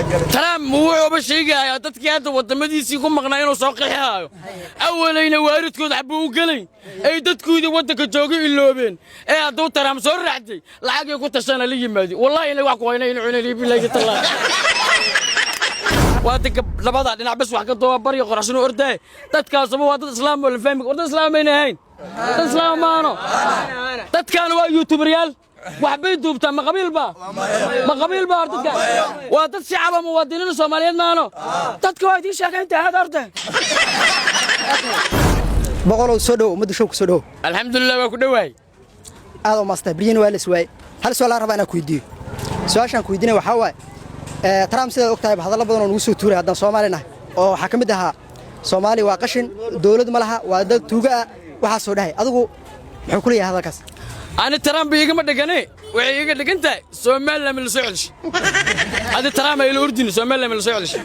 Trump wuxuuba sheegayaa dadkii hadda waddamadiisii ku maqnaa inuu soo qixihaayo. Awalayna waalidkood xabuu u gelayn ay dadkoodii waddanka jooga iloobeen. Ee hadduu Trump soo raacday, lacagay ku tashana la yimaadi. Wallahi inay wax ku hayna inu cunay, billahi tallahi. Waa dadka labada dhinac bas wax ka duuba, barya qoraxsanu ordaay. Dadkaasuba waa dad islaam oo la fahmi war. Dad islaam mayna ahayn, dad islaam maano. Dadkaan waa youtuberyaal, waxbay duubtaa. Ma qabiil ba? Ma qabiil ba? Hor dadka waa dad shacaba, muwaadiniin Soomaaliyeed maano. Dadka waa idiin sheekaynta hada horta. Boqolow, soo dhow ummadda show, ku soo dhow. Alxamdulilah, waa ku dhowaay. Aad oo maastaa beryihin waa la iswaayey. Hal su'aal aan rabaa inaan ku weydiiyo. Su-aashaan ku weydiinaya waxaa waaye, Trump sidaad og tahay hadallo badan oo nagu soo tuuray haddaan Soomaali nahay, oo waxaa ka mid ahaa Soomaali waa qashin, dowlad ma laha, waa dad tuuga ah, waxaasoo dhahay. Adigu muxuu ku leeyahay hadalkaas? Ani Trump igama dhegane, waxay iga dhegan tahay Somaliland ma la soo celishay. Adi Trump ay la ordin, Somaliland ma la soo celishay?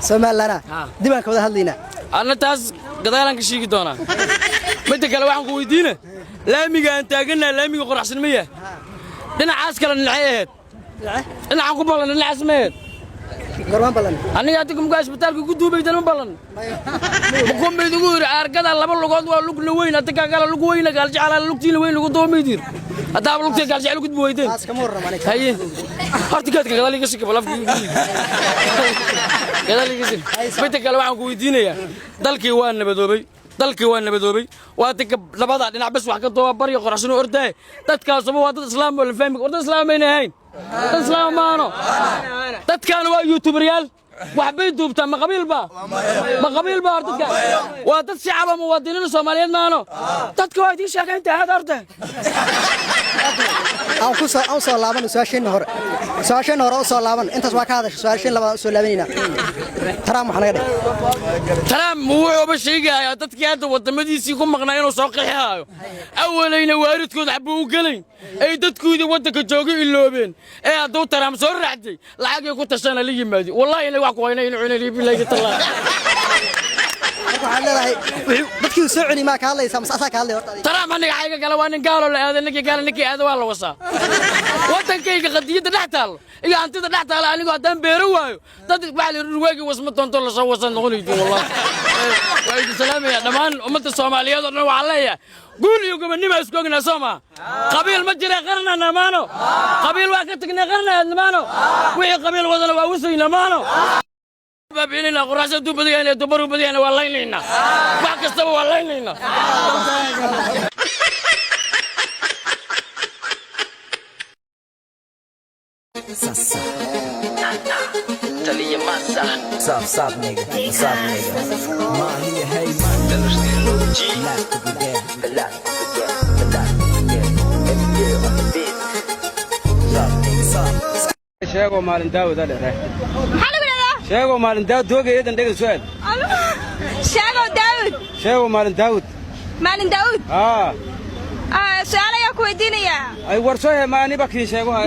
Somalilandna dib aan ka wada hadlaynaa. Anna taas gadaalaan ka sheegi doonaa. Midda kale waxaan ku weydiina, laamiga aan taagannaha laamiga qoraxsan ma yahay? Dhinacaas kale dhinacay ahayd, dhinacaan ku ballan dhinacaas ma ahayd? Gormaan ballan? Aniga adiga mugaa isbitaalka ku duubaydan ma ballan mukumbayd ugu yidhi aargada laba lugood waa lugna weyn, adiga kale lug weyna gaaljecalaa lugtiina weyn lagu duubaydir haddaaba lugta gaaljecel gudbi weydeen. Taas kama warramo aniga. Haye, horta geedka gadaal iga sikaba, lafka gadaal iga sik. Midda kale waxaan ku weydiinayaa, dalkii waa nabadoobay, dalkii waa nabadoobay. Waa dadka labada dhinac bas wax ka duuba, barya qoraxsanu ordaay. Dadkaasuba waa dad islaam oo la fahmi war. Dad islaam mayna ahayn, dad islaam maano. Dadkaan waa youtuberyaal, waxbay duubtaa. Ma qabiil ba? Ma qabiil ba? Hor dadka waa dad shacaba, muwaadiniin Soomaaliyeed maano. Dadka waa idiin sheekaynta hada horta. Aan ku soo aan soo laaban su-aasheenna hore, su-aasheenna hore u soo laaban. Intaas waa ka hadasha. Su-aasheen labaad u soo laabanaynaa. Trump waxaa naga dheh. Trump wuxuuba sheegayaa dadkii hadda waddamadiisii ku maqnaa inuu soo qixihaayo. Awalayna waalidkood xabuu u gelayn ay dadkoodii waddanka jooga iloobeen. Ee hadduu Trump soo raacday, lacagay ku tashana la yimaadi. Wallahi inay wax ku hayna inu cunay, billahi tallahi. Marka waxaad leedahay dadkii uu soo celi maa ka hadlaysaa mase asaa ka hadlaya horta adiga? Trump aniga xayga kale waa nin gaaloo la aaday. Ninkii gaala, ninkii aada waa la wasaa. Waddankayga qadiyadda dhex taallo iyo hantida dhex taalla, anigu haddaan beero waayo, dad waxaa la yidhi waagii wasma doonto lasoo wasan noqonaydi. Wallahi waa idin salaamaya dhammaan ummadda Soomaaliyeed oo dhan. Waxaan leeyahay guul iyo gobonnimo. Isku ognaa soo maa? Qabiil ma jira, qarna namaano. Qabiil waa ka tagnay, qarna aadnamaano. Wixii qabiil wadana waa wasayna maano, baabi'inayna. Qoraxsa hadduu badan yahay, dubaru badan yahay, waa laynaynaa. Wax kastaba waa laynaynaa. Sasa. What's up, what's up, nigga? What's up, nigga? Mahi, hey, man. Life to be there. The life to be there. The life to be there. MJ on the beat. What's up, nigga? What's up? Sheego Maalin Daawud dheere. Maxaa lagu dhahdaa? Sheego Maalin Daawud doogayadan dhegin su'aal. Sheego Daawud. Sheego Maalin Daawud. Maalin Daawud. Aa. Ah, su-aal ayaa ku weydiinayaa. Ay warso he maani bakii sheego hay.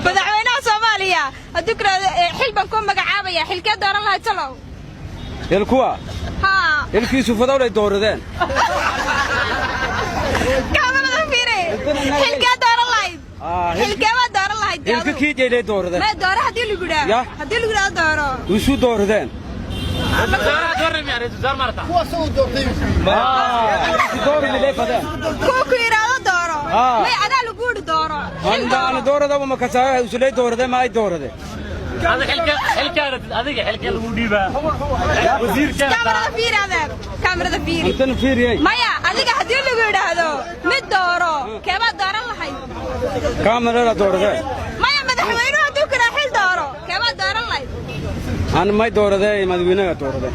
Madaxweynaha Soomaaliya hadduu ku dhahdo xil baan ku magacaabaya, xilkee dooran lahayd talow? Hilkuwa. Haa. Hilkiisu fadowlay dooradeen. Kaamarada fiiri, xilkee dooran lahayd? Aa. Xilkee baad dooran lahayd? Hilka Daawud? kii jeeday dooradeen. Ma dooro haddii lagu dhaho? Ya. Haddii lagu dhaho dooro. Isu dooradeen. Isu dooradeen fadeen. Kuwa ku yidhaahdo dooro. Ah. May, adaa lagu yidhi dooro xil. Anda dooro. ana dooradaba ma kasaayo, usulay dooradeen ma ay dooradeen. Adiga xilka lagu dhiibaa wasiirka. Kaamarada fiiri, adeer, kaamarada fiiri. Intan fiiriyay. Maya, adiga haddii lagu yidhaahdo mid dooro, keebaad dooran lahayd? Kaamarada dooradeen. Maya, madaxweynuhu hadduu ku yidhaahdo xil dooro, keebaad dooran lahayd? Ana may dooradeen, madaxweynaha dooradeen.